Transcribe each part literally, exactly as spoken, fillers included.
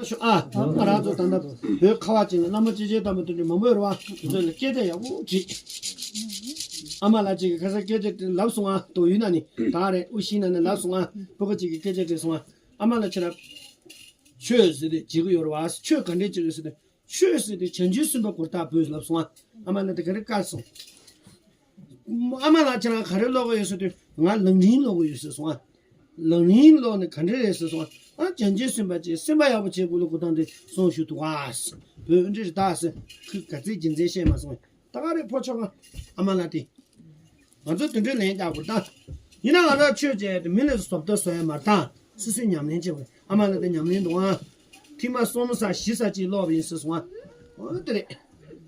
ཤོག་ཨ། ང་རང་ཚོ་ད་ལྟ་བོད་ཁ་བ་ཅན་གྱི་བླ་མ་སྐྱེས་ཆེན་དམ་པ་དེ་འདྲ་མང་པོ་ཡོད་རེད་བ། དེ་ཚོ་ལ་སྐད་ཆ་ཡག་པོ་དྲིས། ཨ་མ་ལགས་ཅིག་གིས་ཁ་སང་སྐད་ཆ་དེ་ལབ་སོང་ཨ། དོ་ཡུལ་ན་ནི་ད་རེད། དབུ་ཤིང་ན་ནི་ལབ་སོང་ཨ། ཕྲུ་གུ་ཅིག་གིས་སྐད་ཆ་དྲིས་སོང་ཨ། ཨ་མ་ལགས་ཁྱེད་རང་ཆོས་ཟེར་དེ་བྱེད་ཀྱི་ཡོད་རེད་བ། ཆོས་ག་འདྲས་བྱེད་ཀྱི་ཟེར་དེ། ཆོས་ཟེར་དེ་བྱང་ཆུབ་སེམས་དཔའ་གོ་ལྟ་བུ་ལབ་སོང་ཨ། ཨ་མ་ལགས་དེ་ག་རེ་བཀག་སོང་། ཨ་མ་ལགས་ཁྱེད་རང་ག་རེ་ཀློག་གི་ཡོད་ཟེར་དུས། ང་ལམ་རིམ་ཀློག་གི་ཡོད་ཟེར་སོང་ཨ། ལམ་རིམ་ཀློག་ནས་ག་འདྲ་རེད་ཟེར་སོང་ཨ། བྱང་ཆུབ་སེམས་དཔའ་ཅིག་སེམས་པ་ཡག་པོ་བྱེད་དགོས་ལ་གོ་སྟངས་དེ་གསུང་ཞུ་འདུག་ཨ། བོད་འདི་རེད་ད་ཟེར། ཁོས་ག་ཚོད་རྒྱུ་མཚན་བཤད་མ་སོང་། ད་ག་རེ་ཕོ་ཆོག་ག་ཨ་མ་ལགས་དེ། ང་ཚོ་དེ་འདྲའི་ལན་རྒྱག་དགོས་ད། ཡིན་ན་ང་ཚོ་ཆོས་བྱས་ཏེ་མི་ལ་བཟོ་ལྟ་བཟོ་ཡ་མ་རེད་ད། སོ་སོས་ཉམས་ལེན་བྱེད་དགོས། ཨ་མ་ལགས་དེ་ཉམས་ལེན་འདུག་ཨ། ཐེངས་མ་གསུམ་ཙམ་བཞི་ཙམ་ཅིག་ཀློག་པ་ཡིན་ཟེར་སོང་ཨ། འོ་དེ་རེད།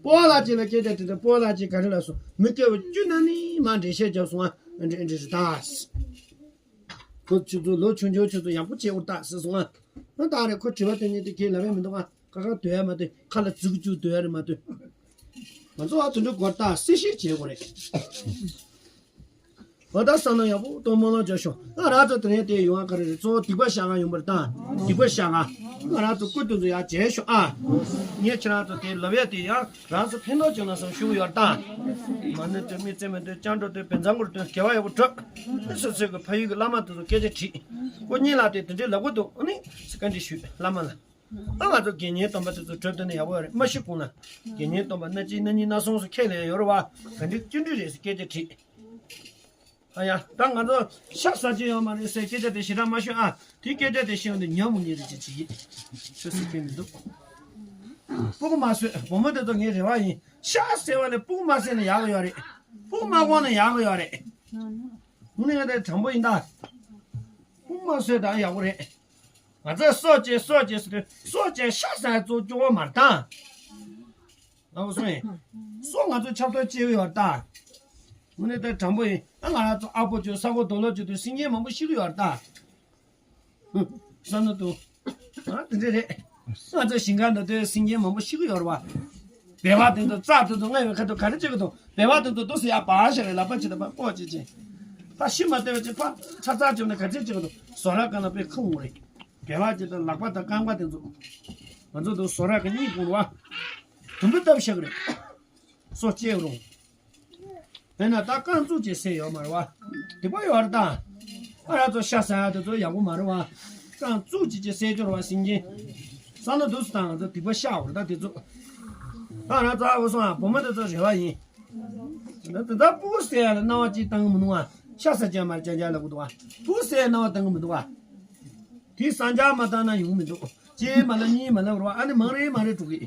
སྤོ་བོ་ལགས་ཅིག་ལ་སྐད་ཆ་དྲིས་ཏེ། སྤོ་བོ་ལགས་ཅིག་ག་རེ་ལབ་སོང་། མི་སྐྱ་བོ་བཅུ་ན་ནི་མ་འགྲེལ་བཤད་རྒྱབ་སོང་ཨ། འདི་འདི་རེད་ད། ཁོ་ཁྱོད་ཚོ་ལོ་ཆུང་ཆུང་ཁྱོད་ཚོ་ཡག་པོ་བྱེད་འོ་ད་ཟེར་སོང་ཨ། ཨ་ད་རེད། ཁོ་དྲི་བ་དེ་ཉིད་དེ་ཁས་ལབ་ཡ་མི་འདུག་ཨ། ཁ་ཁ་སྡོད་ཡ་མ་སྡོད། ཁ་ལ་ཟུག་རྒྱུ་སྡོད་ཡ་རེད་མ་གཏོགས། ང་ཚོ་ཨ་དེ་འདྲ་གོ་ད་གསལ་བཤད་བྱེད་དགོས་རེད། འོ་ད་བསམ་བློ་ཡག་པོ་གཏོང་། སྨོན་ལམ་རྒྱག་ཤོག་ང་རང་ཚོ་དེ་རིང་དེ་ཡོང་བ་ག་རེ་རེད། གཙོ་བོ་སྡིག་པ་བཤགས་ག་ཡོང་བ་རེད་ད། སྡིག་པ་བཤགས་ག་ང་རང་ཚོ་སྐུ་དེ་ཚོ་ཡར་མཇལ་ཤོག་ཨ། ངས་ཁྱེད་རང་ཚོ་དེ་ལབ་ཡ་དེ་ཡང་རང་ཚོ་ཕན་ཐོགས་བྱུང་ན་བསམ་ཞུ་གི་ཡོད་རེད་ད། མ་ཎི་འདོན། མི་ཚེ་མི་འདོན། སྤྱང་གྲུང་འདོན། བཛྲ་གུ་རུ་འདོན། དགེ་བ་ཡག་པོ་སྒྲུབ། སོ་སོའི་གི་ཕ་ཡུལ་གི་བླ་མ་དེ་ཚོ་སྐད་ཆ་དྲིས། ཁོ་གཉིས་ལ་དེ་དེ་འདྲའི་ལབ་གི་འདུག་ཨ་ནི་བཀའ་འདྲི་ཞུས། བླ་མ་ལགས། ཨ་ང་ཚོ་དགེ་བསྙེན་སྡོམ་པ་དེ་ཚོ་གྲུབ་དུས་ནས་ཡག་པོ་ཡོད་རེད། མ་ཤི་གོང་ལ་དགེ་བསྙེན་སྡོམ་པ་སྣ་གཅིག་སྣ་གཉིས་སྣ་གསུམ་སོགས་ཁས་ལེན་ཡོད་རེད་བ། ག་འདྲ་བཅུ་འདྲ་རེད་ཟེར་སྐད་ཆ་དྲིས། ཨ་ཡ། ད་ང་ཚོ་ཤ་ཟ་རྒྱུ་ཡོད་མ་རེད་ཟེར་སྐད་ཆ་དེ་ཞེ་དྲག་མ་ཤོད་ཨ། དེ་སྐད་ཆ་དེ་ཤོད་དུས་ཉོན་མོངས་ཉིད་རེད་ཅེས་བྱེད་ཀྱི་ཆོས་སུ་ཁེལ་མི་འདུག་སྤུ་གུ་མ་གསོས། བུ་མོ་དེ་ཚོ་ངའི་རེ་བ་ཡིན། ཤ་ཟ་བ་ལས་སྤུ་གུ་མ་གསོས་ན་ཡག་གི་ཡོད་རེད། སྤུ་གུ་མ་གོན་ན་ཡག་གི་ཡོད་རེད། དངོས་གནས་ང་དེ་དྲང་པོ་ཡིན་ད། སྤུ་གུ་མ་གསོས་ད་ཡག་པོ་རེད། ང་ཚོས་སྲོག་བཅད་སྲོག་བཅད་ཟེར་དུས་སྲོག་བཅད་ཤ་ཟ་ཡ་གཙོ་སྐྱོ་བོ་མ་རེད་ད། ང་གོ་སོང་ངས། སྲོག་ང་ཚོ་ཆབ་ཏོག་བཅད་ཡོད་ད། དངོས་གནས་དེ་དྲང་པོ་ཡིན། ཨ་ང་རང་ཚོ་ཨ་ཕོ་ཚོས་ས་གོ་རྡོ་ལོག་བྱེད་དུས་སེམས་ཅན་མང་པོ་ཤི་གི་ཡོད་ད། བསམ་ན་དུ། ཨ་དེ་འདྲ་རེད། ང་ཚོ་ཞིང་ཁ་འདི་དུས་སེམས་ཅན་མང་པོ་ཤི་གི་ཡོད་རེད་བ། སྦལ་པ་དེ་ཚོ་རྩྭ་དེ་ཚོ་རྔ་བའི་ཁ་ཐུག་ག་རེ་བྱེད་གི་འདུག་སྦལ་པ་དེ་ཚོ་འདུག་སེ་ཡར་འབར་བཞག་རེད། ལག་པ་ཅིག་དང་པ་ལྐོག་ཅིག་བྱས། ད་ཤི་མ་བསྡད་པ་ཅིག་ཕར་ཚར་ཚར་བྱུང་ན་ག་ཚོད་བྱེད་གི་འདུག་བཟོ་གྲྭ་སྒང་ལ་དཔེ་ཁུག་འོང་རེད། སྦལ་པ་ཅིག་དང་ལག་པ་དང་རྐང་པ་དེ་ཚོ། ང་ཚོ་འདུག་བཟོ་གྲྭ་གི་གཉིད་ཁུག་རེད་བ། དུམ་བུ་བཏབ་བཞག་གི་རེད། སྲོག་བཅད་རུང་། དཔེར་ན་ད་རྐང་བཙུགས་བྱས་བསད་ཡོད་མ་རེད་བ། སྡིག་པ་ཡོད་རེད་ད། ཨ་ར་ཚོ་ཤ་ཟ་ཡ་དེ་ཚོ་ཡག་པོ་མ་རེད་བ། རྐང་བཙུགས་བྱས་བྱས་བསད་རྒྱུ་རེད་བ་སེམས་ཅན། བསམ་བློ་འདུག་སེ་བཏང་། ང་ཚོ་སྡིག་པ་བཤགས་པ་རེད་ད་དེ་ཚོ། ཨ་ར་ཚོ་ཨ་བོ་སོང་ཨ། བུ་མོ་དེ་ཚོ་རེ་བ་ཡིན། ད་ད་སྤུ་གུ་བསད་ཡ་ལ་སྣང་བ་ཅིག་བཏང་གི་མི་འདུག་བ། ཤ་ཟ་རྒྱུ་མ་རེད་ཅང་ཅང་ལབ་གི་འདུག་བ། སྤུ་གུ་བསད་ཡ་སྣང་བ་བཏང་གི་མི་འདུག་བ། དེ་བསམ་འཆར་མ་བཏང་ན་ཡོང་མི་འདུག་གཅིག་མ་ལབ་གཉིས་མ་ལབ་རོགས། ཨ་ནི་མང་རེ་མང་རེ་འགྲོ་གི།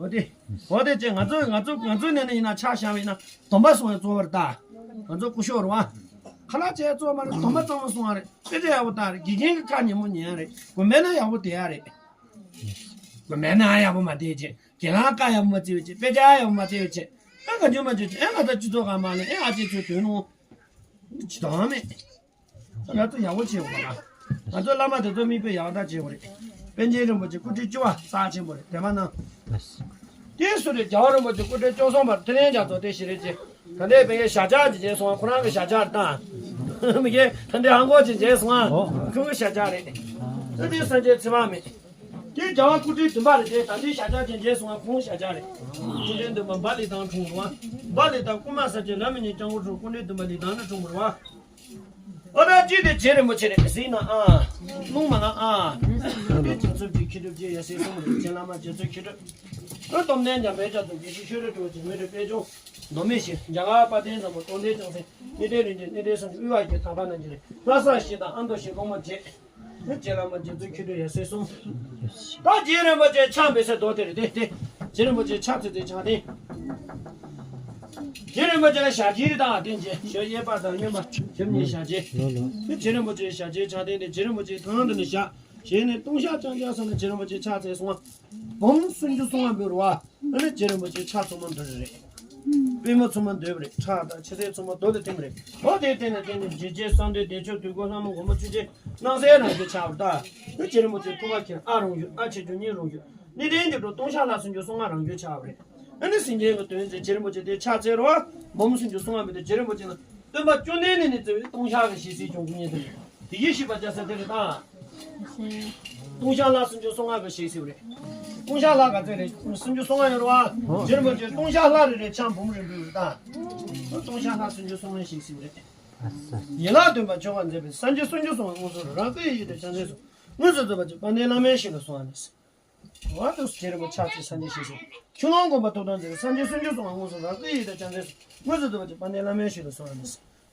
འོ་དེ། འོ་དེ་ཅེ་ང་ཚོ་ང་ཚོ་ང་ཚོའི་ནང་ནས་ཡིན་ན་ཆ་བཞག་པ་ཡིན་ན་སྡོམ་པ་སྲུང་བའི་གཙོ་བོ་རེད་ད། ང་ཚོ་སྐུ་ཞབས་རེད་བ། ཁ་ལག་བྱས་གཙོ་བོ་མ་རེད། སྡོམ་པ་གཙང་མ་སྲུང་བ་རེད། དཔེ་ཆ་ཡག་པོ་ལྟ་རེད། དགེ་རྒན་གྱི་བཀའ་ཉན་མོ་ཉན་རེད། དགོན་པའི་ནང་ཡག་པོ་བསྡད་ཡ་རེད། དགོན་པའི་ནང་ཡག་པོ་མ་བསྡད་བྱས། དགེ་ལགས་བཀའ་ཡག་པོ་མ་བརྩི་བ་བྱས། དཔེ་ཆ་ཡག་པོ་མ་བརྩི་བ་བྱས། ཨེ་ག་འཇུ་མ་འཇུ་བྱས། ཨེ་ང་ཚོ་སྤྱི་ཚོགས་གང་མ་ལས་ཨེ་ཨ་ཅེ་ཚོའི་དོན་ནོ། ཅི་དང་མེད། ང་ཚོ་ཡག་པོ་བྱེད་དགོས་ལ། ང་ཚོ་བླ་མ་དེ་ཚོ་མིག་དཔེ་ཡག་ཐག་བྱེད་དགོས་རེད། པཎ་ཆེན་རིན་པོ་ཆེ་སྐུ་ཕྲེང་བཅུ་པ་རྩ་ཆེན་པོ་རེད། དེ་མ་ན། དེ་སུ་རེད། རྒྱལ་བ་རིན་པོ་ཆེ་སྐུ་ཕྲེང་བཅུ་གསུམ་པ་ཐེག་ཆེན་རྒྱ་མཚོ་དེ་ཞིག་རེད་ཅེ། ད་ལྟའི་བོད་ཀྱི་ཞབས་བཀྱག་ཅིག་བྱས་སོང་བ། ཁོ་རང་གི་ཞབས་བཀྱག་དང་། མི་རྒན་ད་ལྟའི་ཧང་གོ་ཅིག་བྱས་སོང་བ། ཁོང་གི་ཞབས་བཀྱག་རེད། ད་ལྟའི་སངས་རྒྱས་ཚེ་དཔག་མེད། དེ་རྒྱལ་བ་སྐུ་ཕྲེང་བདུན་པ་རེད་དེ། ད་ལྟའི་ཞབས་བཀྱག་ཅིག་བྱས་སོང་བ། ཁོང་གི་ཞབས་བཀྱག་རེད། སྐུ་ཕྲེང་བདུན་པ་འབའ་ལི་ཐང་འཁྲུངས་པ། འབའ་ལི་ཐང་ཀུ་མ་ས་ཆེན་ལ་མི་ཉིད་སྐྱབས་མགོན་འཁྲུངས། སྐུ་ཕྲེང་བདུན་པ་ལི་ཐང་ན་འཁྲུངས་པ་རེད་བ། ཨོ་ད་ཅི་དེ་རྗེ་རིན་པོ་ཆེ་རེད་ཟེར་ན་ཨ། སྣུམ་མ་ལ་ཨ། དེ་བྱང་སེམས་ཀྱི་མཁས་གྲུབ་རྗེ་ཡབ་སྲས་གསུམ་རེད། རྗེ་བླ་མ་རྗེ་བཙུན་མཁས་གྲུབ། ཨོ་སྟོབས་ལྡན་འཇམ་དཔལ་རྒྱ་མཚོ། དགེ་བཤེས་ཆོས་རབ་གྲུབ་པ། འཇིགས་མེད་གྲུབ་པའི་དཔལ་འབྱུང་། མདོ་མེད་ཞིང་། རྒྱ་གར་དཔལ་ལྡན་བཟང་པོ། རྟོགས་ལྡན་ལྕམ་སྲས། གནས་བརྟན་རིན་ཆེན། གནས་བརྟན་སངས་རྒྱས། དབུས་དབང་གི་ཐར་པ་རྣམས་ཀྱི་རེད། ལྷ་ས་གཞི་དང་ཨ་མདོ་གཞི། སློབ་མ་བརྒྱད། རྗེ་བླ་མ་རྗེ་བཙུན་མཁས་གྲུབ་ཡབ་སྲས་གསུམ། ད་རྗེ་རིན་པོ་ཆེ་ཕྱག་འབུལ་སའི་རྡོ་དེ་རེད་དེ། དེ་རྗེ་རིན་པོ་ཆེ་ཕྱག་འཚལ་སའི་ཕྱག་རྟེན། རྗེ་རིན་པོ་ཆེ་ལ་ཞབས་རྗེས་རེད་ད། རྟེན་ཅན་ཞབས་གཡས་པ་དང་གཡོན་པ་ཞབས་གཉིས་ཞབས་རྗེས། དེ་རྗེ་རིན་པོ་ཆེའི་ཞབས་རྗེས་ཕྱག་རྟེན་དེ། རྗེ་རིན་པོ་ཆེ་ཐང་དུ་ནས་བཞག་བྱས་ནས་ལྟུང་བཤགས་རྐྱང་རྐྱང་བསགས་ནས་རྗེ་རིན་པོ་ཆེ་ཕྱག་འཚལ་སོང་བ། འབུམ་སུམ་ཅུ་སོང་བ་འབུལ་བ། ཨ་ནི་རྗེ་རིན་པོ་ཆེ་ཕྱག་མཚན་མ་འདྲ་རེ་རེད། པུས་མོ་མཚན་མ་འདྲ་བ་རེད། ཁྲག་དང་ཕྱག་རྫས་མཚན་མ་རྡོ་ལ་ཐིམ་རེད། འོ་དེའི་སྟེང་ནས་སྟེང་ནས་འཇིགས་བྱེད་གསང་འདུས་བདེ་མཆོག་དུས་འཁོར་ལྷ་མོ་མགོན་པོ་ཆུ་སྐྱེས་སྣང་གསལ་རང་བྱུང་ཆགས་པ་དང་། ཨ་ནི་རྗེ་རིན་པོ་ཆེ་ཐུགས་ཀ་ཁྱེར་ཨ་རང་བྱུང་། ཨ་ཆེ་ཆུང་གཉིས་རང་བྱུང་། གནས་བརྟན་རྒྱུ་འགྲོ་ལྟུང་བཤགས་ལྷ་སུམ་ཅུ་སོ་ལྔ་རང་བྱུང་ཆགས་པ་རེད། ཨ་ནི་སེམས་ཅན་གྱི་དོན་མཛད་རྗེ་རིན་པོ་ཆེ་དེ་ཕྱག་འཚལ་རོགས། འབུམ་སུམ་ཅུ་སོང་བ་མི་དེ་རྗེ་རིན་པོ་ཆེ་ལ་སྟོན་པ་བཅོམ་ལྡན་འདས་ནས་བརྩེ་བའི་ལྟུང་བཤགས་ཀྱི་ཞལ་གཟིགས་བྱུང་ཀུན་ཉེ་དེ་རེད། དེ་ཡིད་ཤེས་པ་བྱ་ས་དེ་རེད་ད། ལྟུང་བཤགས་ལྷ་སུམ་ཅུ་སོ་ལྔ་གི་ཞིག་ཟེར་བ་རེད། ལྟུང་བཤགས་ལྷ་ག་ཚོད་རེད། སུམ་ཅུ་སོ་ལྔ་ཡོད་རེད་བ། རྗེ་རིན་པོ་ཆེ་ལྟུང་བཤགས་ལྷ་རེ་རེ་ཕྱག་འབུམ་རེ་འབུལ་རེད་ད། ལྟུང་བཤགས་ལྷ་སུམ་ཅུ་སོ་ལྔ་ཞིག་ཟེར་བ་རེད། ཡན་ལག་བདུན་པ་ཆོ་ག་མཛད་པའི་སངས་རྒྱས་སུམ་ཅུ་སོ་ལྔ་མངོན་སུམ་རང་སྐུའི་ཡུལ་དུ་ཕྱག་མཛད་སོ། དངོས་སུ་བསྟོད་པ་ཅིག་དཔལ་ལྡན་བླ་མའི་ཞིང་དུ་སོང་བ་ནི། འོ་དུ་རྗེ་རིན་པོ་ཆེ་ཕྱག་བྱས་སངས་རྒྱས་ཞིག་ཟེར། ཆུ་ཀླུང་དགོན་པ་ཐུགས་དམ་མཛད་པའི་སངས་རྒྱས་སུམ་ཅུ་སོ་ལྔ་མངོན་སུམ་རང་སྐུའི་ཡུལ་དུ་ཕྱག་མཛད་སོ། དངོས་སུ་བསྟོད་པ་ཅིག་དཔལ་ལྡན་བླ་མའི་ཞིང་དུ་སོང་བ་ནི།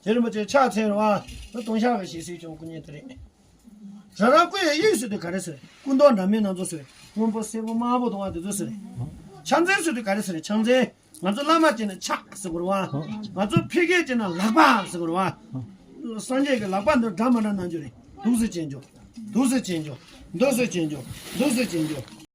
རྗེ་རིན་པོ་ཆེ་ཕྱག་འཚལ་བ། ལྟུང་བཤགས་ཀྱི་ཞིག་ཟེར་ཀྱང་སྐུ་ཉིད་དེ་རེད། རང་རང་སྐུ་ཡི་དབྱིངས་ཟེར་དུས་ག་རེ་ཟེར། སྐུ་མདོག་འདྲ་མིན་སྣ་ཚོགས་ཟེར། སྔོན་པོ་སེར་པོ་དམར་པོ་དུང་བ་དེ་ཚོ་ཟེར། ཕྱག་མཚན་ཟེར་དུས་ག་རེ་ཟེར། ཕྱག་མཚན། ང་ཚོ་བླ་མ་བྱས་ན་ཕྱག་ཟེར་དགོས་རེད་བ། ང་ཚོ་ཕ་གི་བྱས་ན་ལག་པ་ཟེར་དགོས་རེད་བ། སངས་རྒྱས་ཀྱི་ལག་པ་འདི་འདྲ་མི་འདྲ་གནང་རྒྱུ་རེད། འདུག་སེ་བྱེད་རྒྱུ། འདུག་སེ་བྱེད་རྒྱུ། འདུག་སེ་བྱེད་རྒྱུ། འདུག་སེ་བྱེད་རྒྱུ།